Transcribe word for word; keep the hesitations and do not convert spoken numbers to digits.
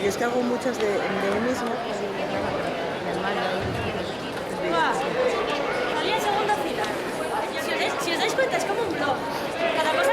Yo es que hago muchas de, de mí mismo. Salí en segunda fila. Si os dais, si os dais cuenta, es como un blog. Cada cosa